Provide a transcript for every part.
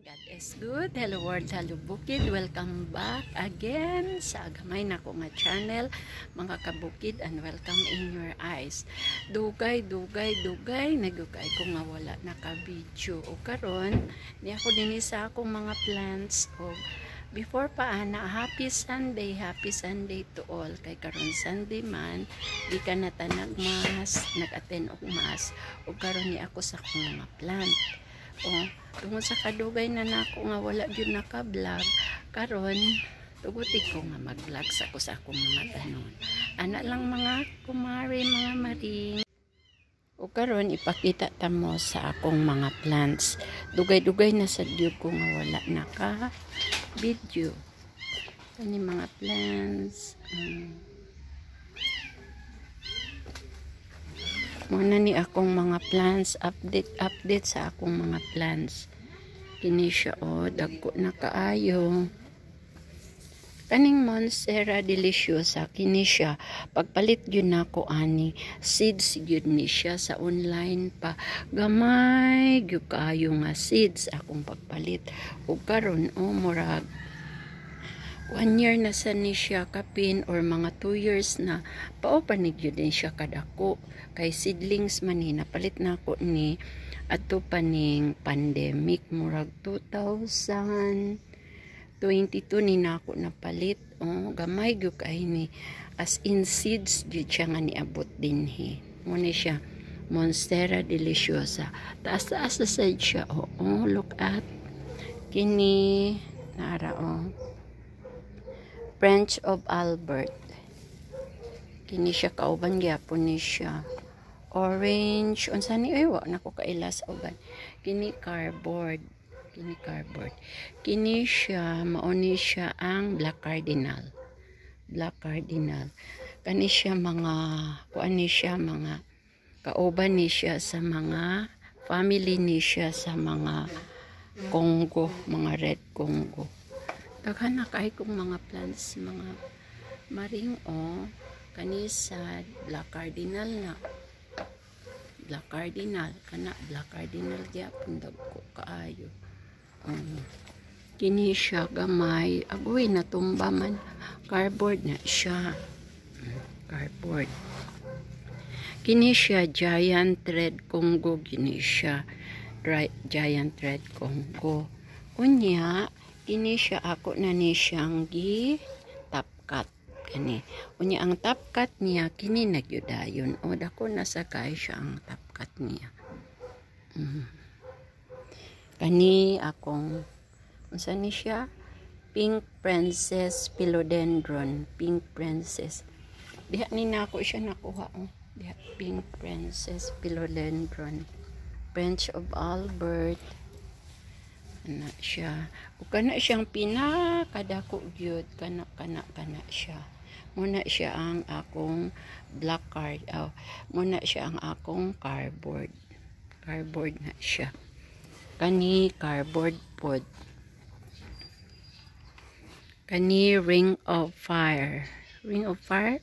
God is good. Hello world, hello bukid. Welcome back again sa gamay nako nga channel, mga kabukid, and welcome in your eyes. Dugay, dugay, dugay, nagugay ko nga wala naka-video. O karon, ni ako dinhi sa akong mga plants o before pa ana, happy Sunday to all. Kay karon Sunday man, di ka na tanag mass, nag-attend og mass, o karon ni ako sa akong mga plant. Oh, tungod sa kadugay na nako nga wala gyud naka-vlog, karon tuguti ko nga mag-vlog sa ko sa akong mga tanon. Ana lang, mga kumare, mga maring. O karon ipakita ta mo sa akong mga plants. Dugay-dugay na sad gyud ko nga wala naka video. Kani mga plants. Muna ni akong mga plants, update update sa akong mga plants. Kini siya, oh, dagko na kaayo. Kaning Monstera deliciosa, kini siya pagpalit gyud nako ani, seeds gyud ni siya sa online pa. Gamay gyud kaayo nga seeds akong pagpalit. Ug karon, oh, murag 1 year na sa ni siya kapin or mga 2 years na, pao pa ni gyud din siya kadako kay seedlings man ni. Napalit na ako ni adto pa ning pandemic, murag 2022 ni nako napalit. Oh, gamay gyud kay ni, as in seeds gyud siya nga niabot dinhi. Mo ni siya Monstera deliciosa. Taas taas na sad siya. Oh, look at kini nara, oh. French of Albert. Kini siya, kauban gyapon ni siya. Orange. Unsa ni, ay, wa na ko kaila sa uban. Kini cardboard. Kini cardboard. Kini siya, mao ni siya ang Black Cardinal. Black Cardinal. Kani siya mga kuan ni siya, mga kauban ni siya sa mga family ni siya sa mga Congo, mga red Congo. Daghan na kay kong mga plants, mga maring, oh. Kanisad Black Cardinal na. Black Cardinal kana, Black Cardinal gyapon, dagko kaayo. Kini siya gamay, agoy, natumba man. Cardboard na siya, cardboard. Kini siya Giant Red Congo, kini siya Giant Red Congo. Unya kini siya, ako na ni siyang gi top cut kani. Unya ang top cut niya kini nagyudayon. O, dako na sa kay siya ang top cut niya. Kani akong, unsa ni siya, Pink Princess Philodendron. Pink Princess, diha ni nako siya nakuha, oh. Diha, Pink Princess Philodendron, French of Albert. Ana siya. Ug kana siyang pinakadako gyud, kana kana kana siya. Muna siya ang akong black card. Oh, muna siya ang akong cardboard. Cardboard na siya. Kani cardboard pod. Kani Ring of Fire. Ring of Fire?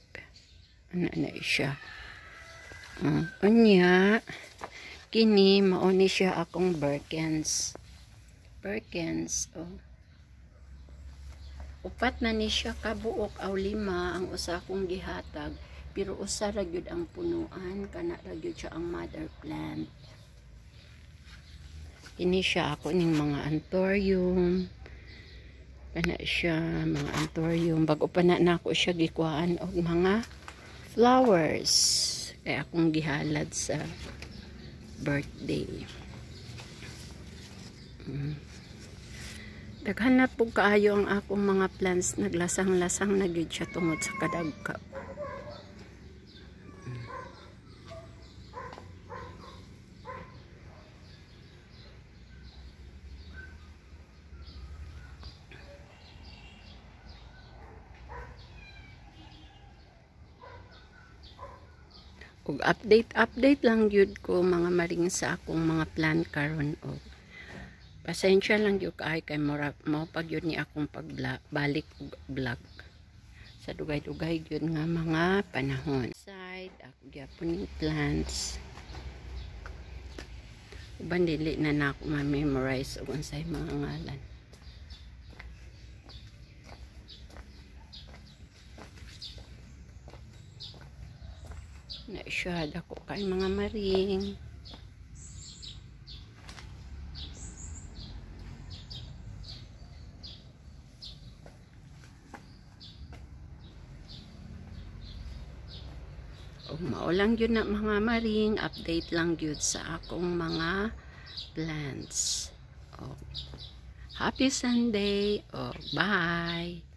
Ano na siya? Unya, kini mao ni siya akong Birkins. Birkins, oh. Upat na ni siya kabuok aw lima ang usa kong gihatag, pero usa ra gyud ang punuan, kana ra gyud siya ang mother plant. Kini siya ako ning mga anthurium. Kana siya mga anthurium, bag-o pa na nako siya gikuhaan og mga flowers kay akong gihalad sa birthday. Daghan na po kaayo ang akong mga plants, naglasang-lasang na gyud siya tungod sa kadagka. Ug update update lang gyud ko, mga maring, sa akong mga plant karon. Og pasensya lang gyud kay kay mura mao pag gyud ni akong pagbalik og vlog sa dugay-dugay gyud nga mga panahon. Side ako gyapon ning plants. Uban dili na nako ma-memorize og unsay mga ngalan. Na siya, dako kay mga maring. Og mao lang gyud na, mga maring, update lang gyud sa akong mga plants. Oh. Happy Sunday. Oh, bye.